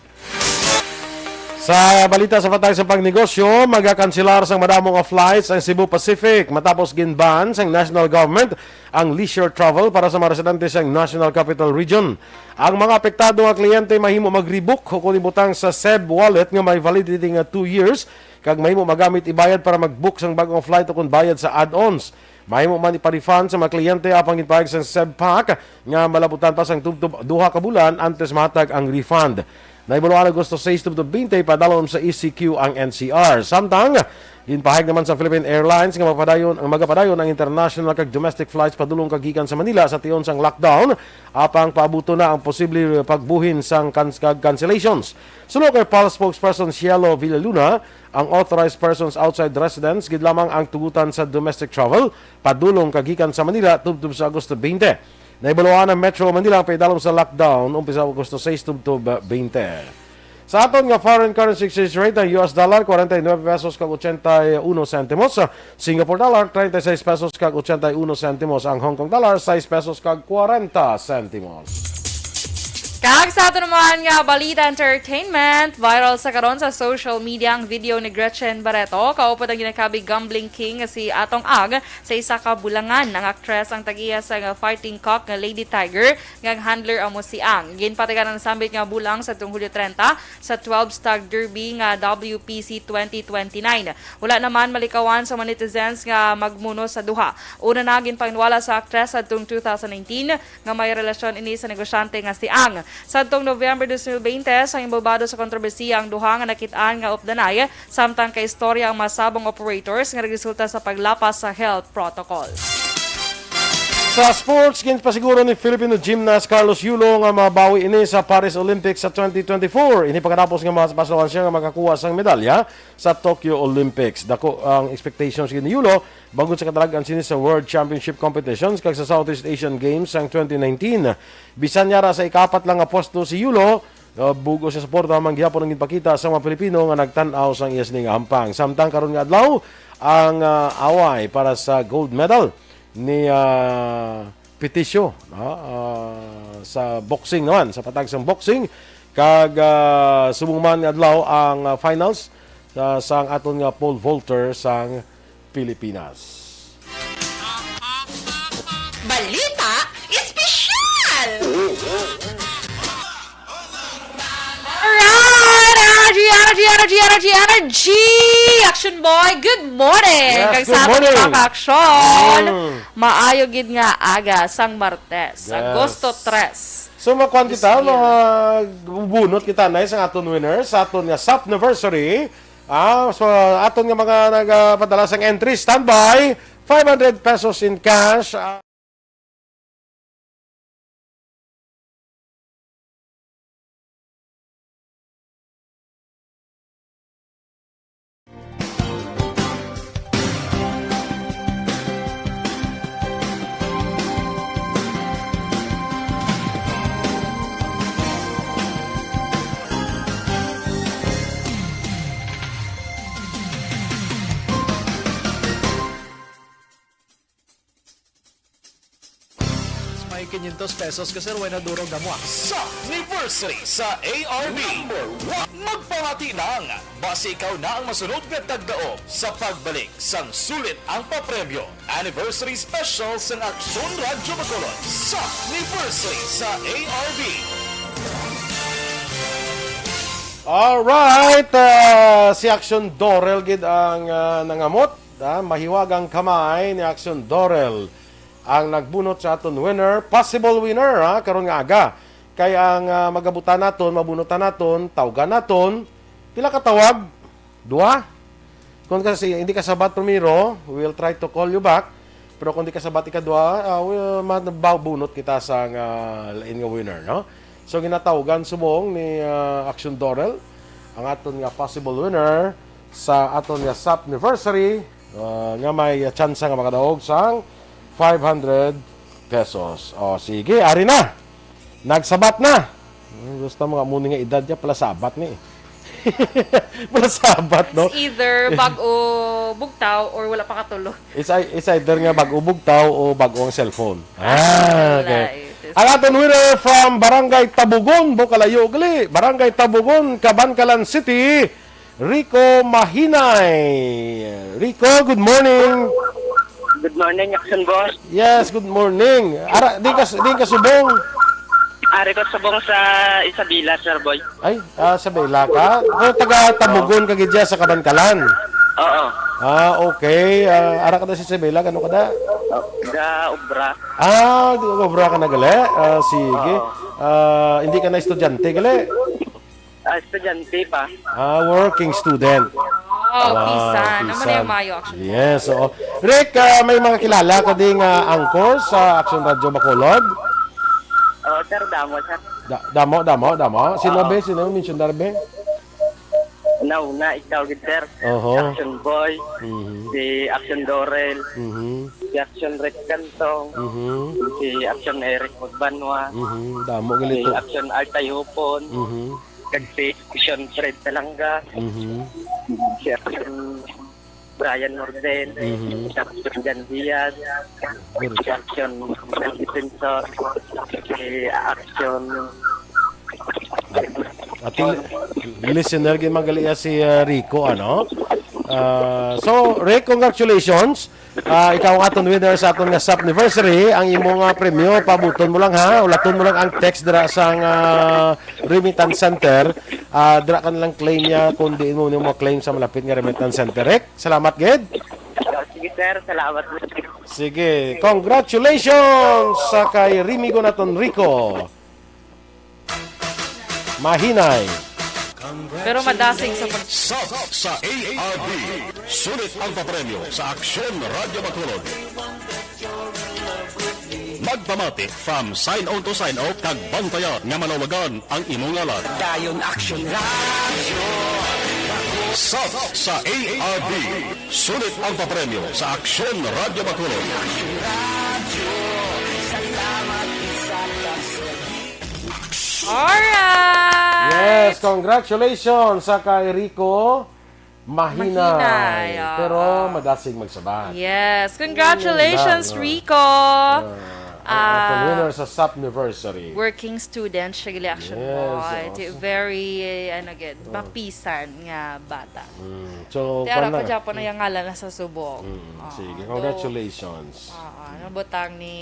Sa balita sa patag sa pangnegosyo, magakanselar sang madamo nga flights ang Cebu Pacific matapos gin-ban sang national government ang leisure travel para sa mga residente sang National Capital Region. Ang mga apektado nga kliyente mahimo mag-rebook ukon ibutang sa Cebu wallet nga may validity nga two years, kag mahimo magamit ibayad para mag-book sang bag-ong flight ukon bayad sa add-ons. Mahimo man ipa-refund sa mga kliyente, apang ginpahayag sang Cebu Pacific nga malabutan pa sang tubtob duha ka bulan antes mahatag ang refund. Nahibaluan Agosto sais tubtob bente padalom sa E C Q ang N C R. Samtang, ginpahayag naman sa Philippine Airlines nga magpadayon, ang magapadayon ang international kag domestic flights padulong kag gikan sa Manila sa tion sang lockdown, apang paabuto na ang posible pagbuhin sang kans-, kag cancellations. Suno kay Pulse spokesperson Cielo Villaluna, ang authorized persons outside residence gid lamang ang tugutan sa domestic travel padulong kag gikan sa Manila tubtob sa Agosto bente. Nahibaluan ang Metro Manila ang paidalom sa lockdown umpisa Agosto sais tubtob bente. Sa aton nga foreign currency exchange rate, ang U S dollar, kwarenta y nuebe pesos kag ochenta y uno sentimos. Singapore dollar, treinta y seis pesos kag ochenta y uno sentimos. Ang Hong Kong dollar, sais pesos kag kwarenta sentimos. Kag sa ato naman nga balita entertainment, viral sa karon sa social media ang video ni Gretchen Barreto kaupod ang ginakabig gambling king nga si Atong Ag sa isa ka bulangan. Ang aktres ang tag-iya sa nga fighting cock nga Lady Tiger, nga ang handler amo si Ang. Ginpatigaran ang sambit nga bulang sa tung Hulyo treinta sa twelve Stag Derby nga W P C twenty twenty-nine. Wala naman malikawan sa mga netizens nga magmuno sa duha. Una na ginpangwala sa aktres adtong two thousand nineteen nga may relasyon ini sa negosyante nga si Ang. Sadtong November dos mil bente, sa imbabado sa kontrobersiya ang duha nga nakit-an nga updanay samtang kaistorya ang mga sabong operators nga nagresulta sa paglapas sa health protocol. Sa sports, ginpasiguro ni Filipino gymnast Carlos Yulo nga mabawi ini sa Paris Olympics sa twenty twenty-four. Ini pagkatapos nga mas-, mapaslawan siya nga makakuha sang medalya sa Tokyo Olympics. Dako ang expectations ni Yulo bangod sa kadalag-an sini sa World Championship competitions kag sa Southeast Asian Games sang twenty nineteen. Bisan yara sa ikaapat lang nga pwesto si Yulo, uh, bug-os nga suporta man gihapon ang ginpakita sa mga Pilipino nga nagtan-aw sang iya sini nga hampang. Samtang karon nga adlaw, ang, uh, away para sa gold medal ni, uh, Peticio, no? Uh, sa boxing naman, sa patag sang boxing, kag, uh, subong man nga adlaw ang, uh, finals, uh, sang aton nga pole vaulter sang Pilipinas. Balita Espesyal! Alright! Energy, energy, energy, energy, energy! Action Boy, good morning! Yes, kag good sa aton morning! Mga ka-aksyon, mm, maayo gid nga aga sang Martes, yes, Agosto tres. So, makuan kita, yes, mga bunot kita na sa aton winner, sa aton nga Sapniversary. Ah, so, aton nga mga nagapadala sang entry, standby, five hundred pesos in cash. Ah, May quinientos pesos ka, sir, way na duro gamwa. Sa anniversary sa A R B. Number one. Mag- Pamati lang, basi ikaw na ang masunod nga tagdaog sa pagbalik sang Sulit ang Papremyo Anniversary Special sang Aksyon Radyo Bacolod, Sapniversary sa A R B. Alright, ah, si Aksyon Dorel gid ang, ah, nangamot, ah, mahiwagang kamay ni Aksyon Dorel ang nagbunot sa aton winner, possible winner, ha, karon nga aga. Kay ang, ah, magabutan naton, mabunutan naton, tawgan naton, pila ka tawag? Duha? Kung kasi hindi ka sabat primero, we will try to call you back. Pero kung di ka sabat ikadua, ah, we, ma-, mabunot kita sa nga lain nga winner, no? So, ginatawgan subong ni, ah, Action Dorel ang aton nga possible winner sa aton nga Sapniversary, ah, nga may tsansa nga makadaog sang five hundred pesos. O, sige, ari na. Nagsabat na. Hmm, gusto mo nga mo ni nga edad niya, pala sabat ni. Pala sabat, no? It's either bag-o bugtaw or wala pa katulo. It's ei-, it's either nga bag-o bugtaw o bag-o ang cellphone. Ah, okay. Right. Ang aton winner from Barangay Tabugon, Bukalayo, gali. Barangay Tabugon, Kabankalan City, Rico Mahinay. Rico, good morning. Good morning, Action Boss. Yes, good morning. Ara, di ka, di ka subong? Ari ko subong sa Isabela, Sir Boy. Ay, ah, sa Bela ka? Pero taga Tabugon ka gid dya sa Kabankalan? Oo. Ah, okay. Ah, ara ka da sa Isabela, ano ka da? Ga obra. Ah, di obra ka na gali? Ah, sige. Oo. Ah, hindi ka na estudyante gali? Ah, estudyante pa. Ah, working student. Oh, wow, pisan. Naman pisan. Yung mayo, actually. Yes, oo. Rick, ah, may mga kilala ka ding, ah, anchor sa Action Radio Bacolod? Oo, sir, damo, sir. Da-, damo, damo, damo. Sino, Oo. be? Sino? Mention na, be? Nauna, ikaw, gid, sir. Oho. Action Boy, Mhm. si Action Dorel, Mhm. si Action Rick Cantong, Mhm. si Action Eric Magbanwa, Mhm. Damo gali si to. Action Artay Hupon, Mhm. kag si Action Fred Talanga, Mhm. si Action Brian Morden, Mhm. si Action Jan Diaz, Good. si Action Defensor, si Action At l-, listener gid man gali iya si, ah, Rico, ano? Ah, so, Rick, congratulations. Ah, ikaw ang aton winner sa aton nga Sapniversary. Ang imo nga premyo, pabuton mo lang, ha. Ulaton mo lang ang text dira sa nga remittance center. Ah, dira ka na lang claim niya kung diin mo nimo claim sa malapit nga remittance center. Rick, salamat gid. Sige, sir. Salamat. Sige, congratulations sa kay Rimigo naton Rico. Mahinay. Pero madasig sa pag- Sat sa A R B. Sulit ang papremyo sa Aksyon Radyo Bacolod. Magpamati from sign on to sign out kag bantayan nga malawagan ang imo ngalan. Dayon Aksyon Radyo. Sat sa A R B. Sulit ang papremyo sa Aksyon Radyo Bacolod. Aksyon Radyo. Salamat sa pagserbi. Alright! Yes, congratulations sa kay Rico Mahinay. Mahinay, oo. Pero madasig magsabat. Yes, congratulations, Yun lang, oh. Rico. Ah, ang aton Ah, winner sa Sapniversary. Working student siya gali, Action Yes, Boy. oo. Ti-, very, ano gid, Oh. mapisan nga bata. Mm. So, Ti ara kwan pa na. Gihapon ang ngalan na sa subong. Mm, Oo, sige. do-, Congratulations. Oo, nabutang ni,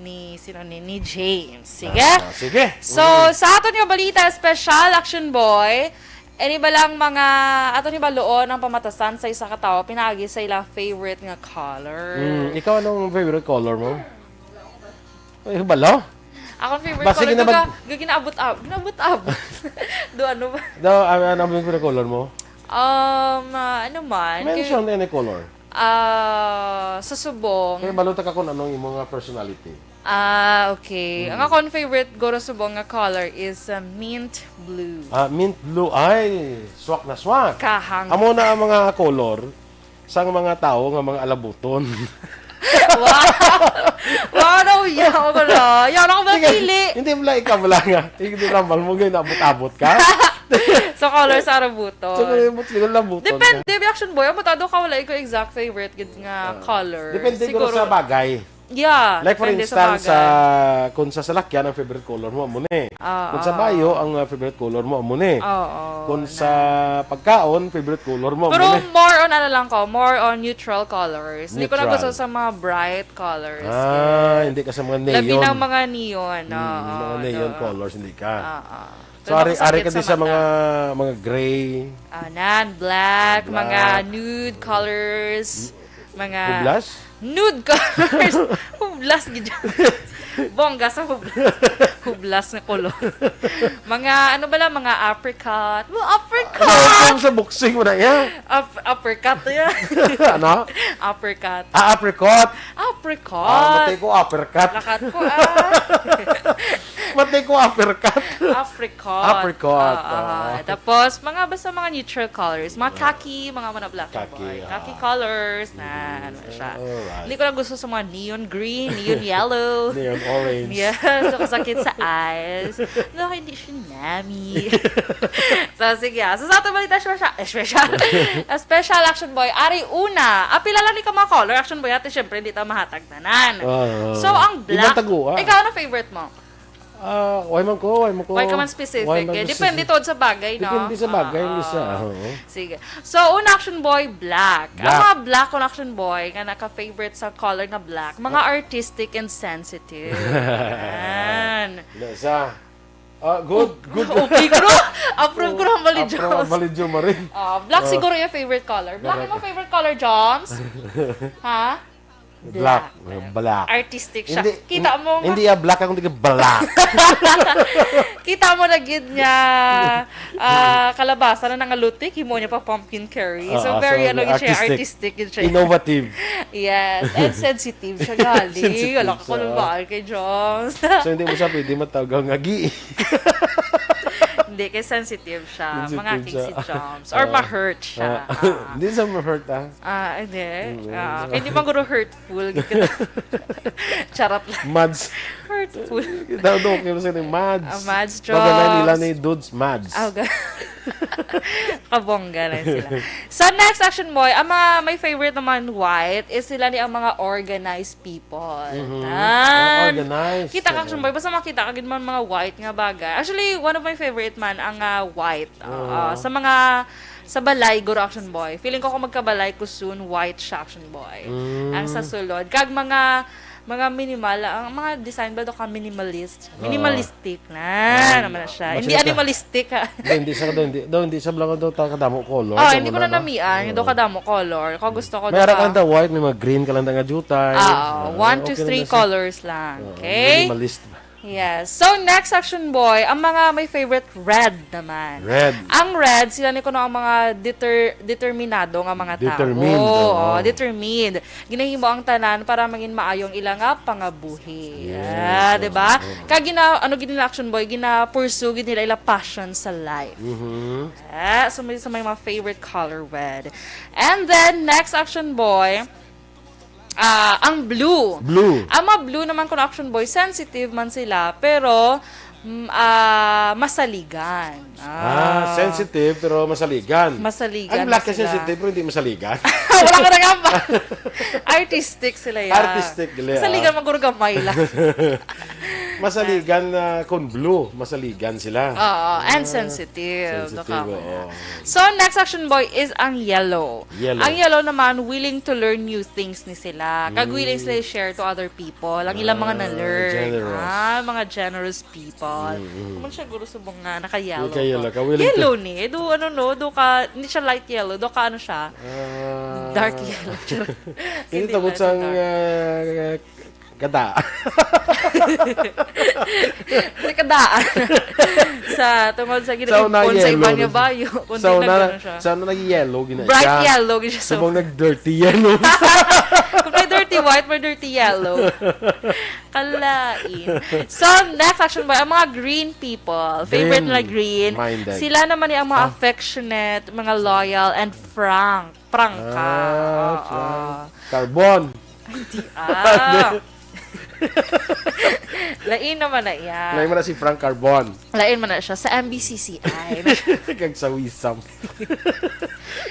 ni, sino ni, ni James. Sige. Ah, ah, sige. So, Mm. sa aton nga balita, special Action Boy, ini ba lang mga, aton hibaluon ang pamatasan sa isa ka tawo pinaagi sa ila favorite nga color? Mm, ikaw, anong favorite color mo? Ay, balo? Akong favorite Basta color, ginabag- ga-, ga-, ginaabot-ab-, ginaabot-abot. Do, ano ba? Do, ano, ano ang favorite color mo? Um, ah, ano man, Mention kay-, any color. Ah, sa subong. Kaya balota ka kung anong imo nga personality. Ah, okay. Mm. Ang akong favorite guro subong nga color is, ah, mint blue. Ah, mint blue. Ay, swak na swak. Kahang. Amo na ang mga color sang mga tawo nga mga alabuton. Wow! Wow, no, yaw ko na. Yaw na ako Sige, mapili. Hindi mo lang ikaw lang nga. Hindi lang mo, mo ganyan, abot-abot ka. So, color sa alabuton. So, kung abot, siguro alabuton ka. Depende, Action Boy. Amo tado ka, wala ko exact favorite gid nga Ah. color. Depende siguro Siguro sa bagay. Yeah, Like for depende sa instance, bagay. ah, kung sa salakyan, ang favorite color mo, amo ni. Oo. Kung sa bayo, ang ah, favorite color mo, amo ni. Oo. Kung sa pagkaon, favorite color mo, amo Pero ni. More on ano lang ko, more on neutral colors. Hindi ko na Neutral. gusto sa mga bright colors. Ah, Yes. hindi ka sa mga Labi neon. ng mga neon. Mm, Oo, mga neon no. Colors, hindi ka. Oo. So, Pero ari, masakit ari ka sa di sa mata. mga mga gray. Ah, nan, black, Black. mga nude colors, mga Hublas? nude colors. Hublas gid. Bongga sa hublas. Hublas na color. Mga ano ba lang, mga apricot. Well, apricot. Ano sa boxing mo na yan? Up, uppercut yan. Ano? Apricot. Ah, apricot. Apricot. Ah, matay ko apricot. Lakat ko ah. Matay ko apricot. Apricot. Apricot, Oo. Oo. Tapos, mga basta mga neutral colors. Mga khaki, mga mga black and Khaki, white. ah. Khaki colors. Nan, ano siya. Alright. Hindi ko lang gusto sa mga neon green, neon yellow. Neon orange. Yes, so kasakit sa eyes. No, hindi siya nami. So, sige. Ah. So, sa ato balita, special, eh, special. A special Action Boy. Ari una. Apila lang ni ka mga color, Action Boy. Ate, syempre, hindi ta mahatag tanan. Oo. So, ang Ibang black. tagua. Ikaw, ano favorite mo? Ah, why man ko, why man ko. Why ka man specific? Why man Eh, specific? Depende to sa bagay, no? Depende sa bagay, Oo. Lisa. Oo. Sige. So, una, Action Boy, black. Ang Black. mga black, kung Action Boy, nga naka-favorite sa color nga black, mga artistic and sensitive. Yan. Lisa. Ah, good, good. Okay, bro. Approve ko ng Bali Approve Jones. ang Bali Jones, Marin. Ah, black Ah. siguro yung favorite color. Black Correct. Yung favorite color, Joms? Ha? Black. Black. Artistic siya. Hindi, Kita mo nga. Hindi ya black, akong taga black. Kita mo na gid nga ah, kalabasa na nangalutik, himo niya pa pumpkin curry. So, Ah, very so, ano gid siya, artistic. Artistic gid siya. Innovative. Yes, and sensitive siya gali. Sensitive Wala ka siya. Kulubaan kay Joms. So, hindi mo siya pwede matawag nga gi. Hindi, kay sensitive siya. Sensitive Mga king siya. Si Joms. Or Ah. ma-hurt siya. Ah, hindi sa ma-hurt, ah. Ah, hindi. Mm. Ah, hindi man guro hurtful. Charot lang. Mads. Hurtful. Daw daw kayo sa ni Mads. Ah, Mads Baga na Joms. Nila ni Dudes Mads. Ah, ga- Kabongga na sila. Sa next Action Boy, ang mga my favorite naman white is sila ni ang mga organized people. Mhm. Tan. Ah, organized. Kita ka Oo. Action Boy, basta makita ka gid man mga white nga bagay. Actually, one of my favorite man ang ah, white. Oo. Oo. Sa mga sa balay guro Action Boy. Feeling ko kung magkabalay ko soon, white siya Action Boy. Mm. Ang sa sulod. Kag mga mga minimal, ang mga design ba do ka minimalist? Oo. Minimalistic na Ah, naman na siya. mas Hindi ito. animalistic ha. Hindi, hindi sa daw, hindi, daw, hindi sa blanco daw ta kadamo color. Oh, Ano hindi ko na no? namian. Hindi Oo. Kadamo color. Kung gusto ko May ara daw ka daw white, may mga green ka lang nga jutay. Ah, one to Okay lang three na siya. colors lang. Oo, Okay? Minimalist. Yes. So, next Action Boy, ang mga my favorite red naman. Red. Ang red, sila ni kuno ang mga deter, determinado nga mga tao. Determined, Oo, oo. determined. Ginahimo ang tanan para mangin maayo ang ila nga pangabuhi. Yes, Ah, oo, 'di ba? oo. Kag gina ano gid nila Action Boy, gina-pursue gid nila ila passion sa life. Mhm. Ah, so may, so may mga favorite color red. And then next Action Boy, ah, ang blue. Blue. Ang mga blue naman kuno Action Boy, sensitive man sila, pero mm, ah, masaligan. Ah, sensitive pero masaligan. Masaligan Ang black na kasi sila. sensitive pero hindi masaligan. Wala ka na nga ba? Artistic sila yan. Artistic, gali, ah. Masaligan, maguro gamay lang. Masaligan na kung blue, masaligan sila. Oo, and sensitive. Sensitive, Doka mo oo. na. So, next Action Boy is ang yellow. Yellow. Ang yellow naman, willing to learn new things ni sila. Kag willing Mm. sila share to other people. Ang ilang mga Ah, na-learn. generous. Ah, mga generous people. Mm, mm. Kung siya guro subong nga, naka-yellow Naka-yellow ka. ka, willing to Yellow ni. Do ano no, do ka, hindi siya light yellow. Do ka ano siya. Ah, Dark yellow. Hindi Hindi tabot light, sang dark. ah, kada. Kasi kadaan. Sa tungod sa Sa una, ginaipon sa iba yellow niya na- bayo. Kundi Sa una, nagano siya. sa una nag-yellow gina Bright siya. Yellow gid siya. Subong So, nag-dirty yellow. Kung may dirty white, may dirty yellow. Kalain. So, next Action Boy, ang mga green people. Favorite Green nila green. minded. Sila naman yung mga Ah. affectionate, mga loyal, and frank. Prangka. Ah, Oo. frank. Carbon. Hindi ah. Lain naman na iya. Lain man na si Frank Carbon. Lain man na siya sa M B C C I. Kag sa Wisam.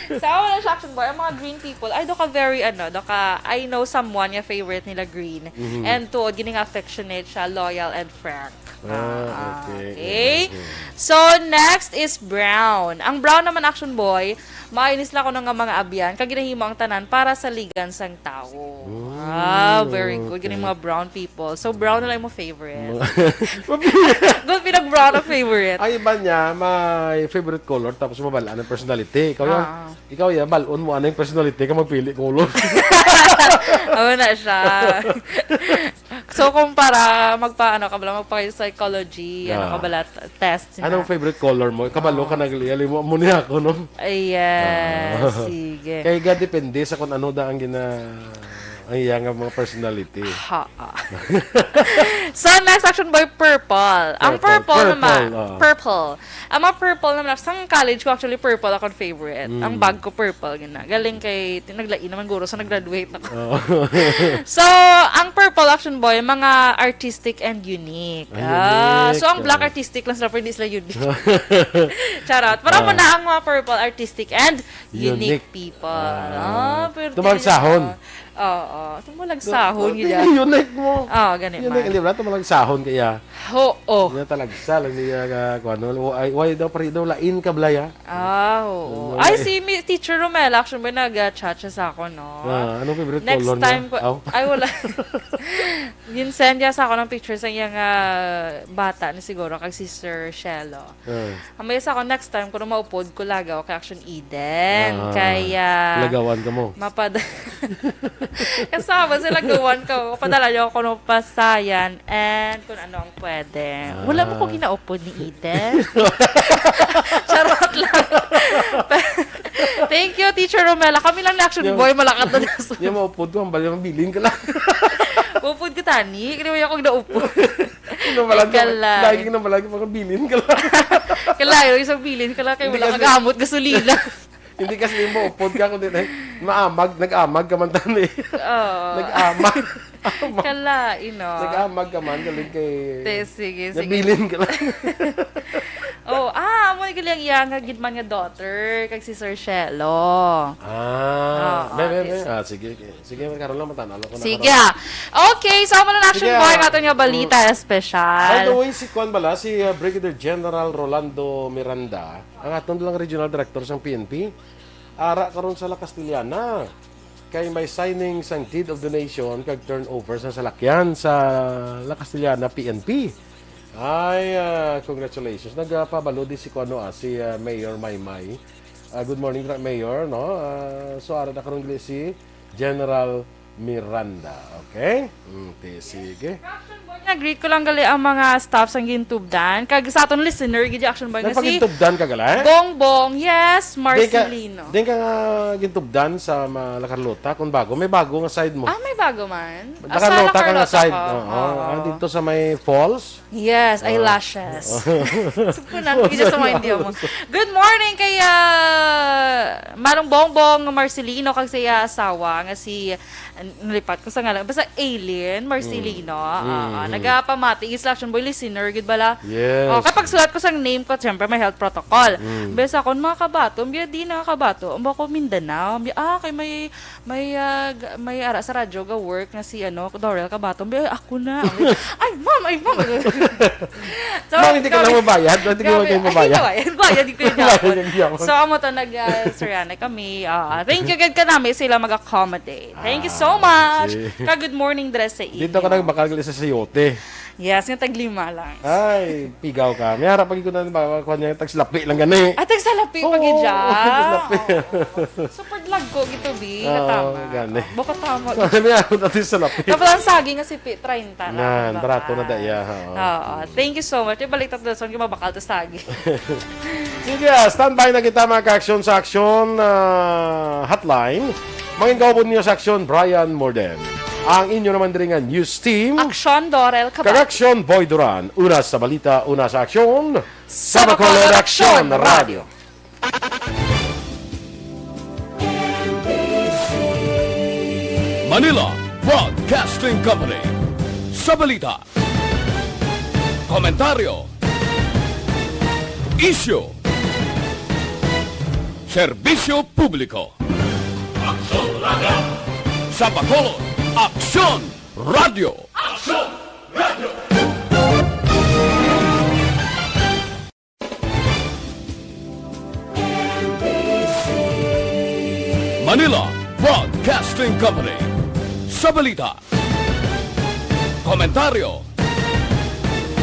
Sa ako lang siya, Action Boy, ang mga green people, ay, do ka very, ano, do ka, I know someone nga favorite nila green. Mhm. And tuod, gini nga affectionate siya, loyal and frank. Ah, Ah, okay. okay. Mhm. So, next is brown. Ang brown naman, Action Boy, maayo ni sila kuno nga mga abyan, kag ginahimo ang tanan para sa ligan sang tawo. Mm, Ah, very good. Gani okay. mga brown people. So, brown na lang mo favorite. Mga Good, pinag-brown ang favorite. Ay, iba niya, may favorite color, tapos mabalaan ang personality. Ikaw yan, Ah. ikaw yan, balon mo, ano yung personality ka, magpili color. Oo na siya. So, kung para magpa, ano ka bala, magpa-psychology, ano Ah. ka bala, t-, test na. Anong favorite color mo? Kabalo ka Ah. nagliali mo, amo ni ako, no? Ay, yes. Ah. Sige. Kay ga depende sa kung ano da ang gina-, ang iya nga mga personality. Ha. So, next, Action Boy, purple. Ang Purple. purple Purple, naman, oo. purple. Ang mga purple naman, sa college ko, actually, purple akong favorite. Mm. Ang bag ko, purple, gina. Galing kay, ti-, naglain naman guro sa nag-graduate ako. Oo. So, ang purple, Action Boy, mga artistic and unique. Ah, Ah, unique. so, ang black Ah. artistic lang sila, pero hindi sila unique. Charot. Pero Ah. mo na ang mga purple, artistic and unique Unique. people. Ah. Ah, pero Tumang di sahon. na. Oo. Tumang sahon, Ito, gid yan. Unique mo. Oo, gani Unique, man. di ba? Tumang sahon kaya. Oo. Nga talagsa lang niya ka, kuwan, no? Why, why daw, pare, daw lain ka, Blaya? Ah, oo. Ano, Ay, eh? si Mi-, Teacher Romel, actually, may nag-chat siya sa ako, no? Ah, anong favorite Next color niya? time ko, Aw. ay, wala. Yun, send niya sa ako ng picture sa iyang, ah, bata na siguro, kag si Sir Shelo. Ah. Ang may sa ako, next time, kung maupod ko, lagaw kay Action Eden. Ah, Kaya, lagawan ka mo. mapad-, Kasama sila gawan ko. Padala niyo ako ng pasayan and kung ano ang pwede. Wala mo ko Ah. ginaupod ni Eden. Charot lang. Thank you, Teacher Romela. Kami lang ni Action Yung Boy, malakat na niya. Yung maupod ko, ang bali, mabilin ka lang. Upod ka, tani. Kaya wala akong naupod. Yung nabalag ka, Kala. lagi ka nabalag, mabilin ka lang. Kala, yung isang bilin ka lang, kaya Hindi wala kasi kagamot gasolina. Hindi kasi yung maupod ka, kundi na, maamag, nag-amag ka man tani. Oo. Nag-amag. Amag. Kalain, no? Nag-amag ka man, galing kay Te, sige, sige. Nabilin ka lang. Oh, ah, amo ni galing iya nga gid man nga daughter, kag si Sir Shelo. Ah, Oo, be, be, be. this Ah, sige, okay. Sige, karon lang, matanaw lang ko na Sige, karon. ah. Okay, so, amo na Action Sige, Boy, ah. nga aton nga balita Mm. espesyal. By the way, si Kwan bala, si, ah, Brigadier General Rolando Miranda, ang aton lang regional director sang P N P, ara karon sa La Castellana. Kay may signing sang deed of donation kag turnover sa salakyan sa La Castellana P N P. Ay, ah, congratulations. Nagpabalo di si kuno, ah, si, ah, Mayor Maymay. Ah, good morning, Mayor, no? Ah, so, ara na karon gali si General Miranda. Okay? Mm, ti, sige. Action Boy, na-greet ko lang gali ang mga staff sang Gintubdan. Kag sa aton listener, gid Action Boy, nga si Nagpagintubdan ka gali? Bongbong, yes, Di ka, Marcelino. di ka nga gintubdan sa ma-, La Carlota, kung bago. May bago nga side mo. Ah, may bago man. La Ah, sa La Carlota ka nga Carlota side. ka. Oo. Oo. Ah, dito sa may falls. Yes, Ah. eyelashes. Sukunan, Falls gid sa mga hindi mo. eyelashes. Good morning kay, ah, Manong Bongbong Marcelino kag sa iya asawa nga si N-, nalipat ko sa ngalan. Basta Aileen Marcelino. Mm. Oo, Mm, mm. nagapamati. Instruction boy, listener, gid bala? Yes. Oh, kapag sulat ko sang name ko, siyempre may health protocol. Mm. Besa akon, mga kabato, biya di na kabato. Ang bako Mindanao. Biya, ah, kay may, may, ah, g-, may ara sa radyo ga work nga si, ano, Dorel Kabato. Biya, ay, ako na. Ay, ma'am, ay, ma'am. So, Ma'am, hindi ka kami lang mabayad. Hindi ka Grabe. lang mabayad. Ay, hindi mabayad. Bayad ko yun Bayad ako. yung yaman. So, amo to, nag, ah, Soriana kami. Ah, thank you, gid ka namin sila mag-accommodate. Thank you so Ah, much. sige. Ka good morning, dress sa inyo. Dito ka nagbakal gali sa sayote. Yes, nga taglima lang. Ay, pigaw ka. May harap pag ikunan ba, kuha niya, tagsalapi lang gani. Ah, tagsalapi Oo, pag idya. tagsalapi. Oo. Super lagko gito, bi. Oo, Katama. gani. Baka tama. May harap natin salapi. Tapos ang saging nga si Pi, treinta na Nan, ang barato na baka. daya, ha, oh. Oo. Thank you so much. Ibalik tatlo sa mga bakal to saging. Sige, ah, standby na kita, mga ka-aksyon, sa aksyon, ah, hotline. Mangin kaupod niyo sa aksyon, Brian Morden. Ang inyo naman diri nga news team. Aksyon, Dorel Cabal. Kag aksyon, Boy Duran. Una sa balita, una sa aksyon. Sa Bacolod Aksyon Radio. Manila Broadcasting Company. Sa balita. Komentaryo. Isyu. Serbisyo publiko. Aksyon Radio. Sa Bacolod, Aksyon Radio. Aksyon Radio. Manila Broadcasting Company. Sa balita, komentaryo,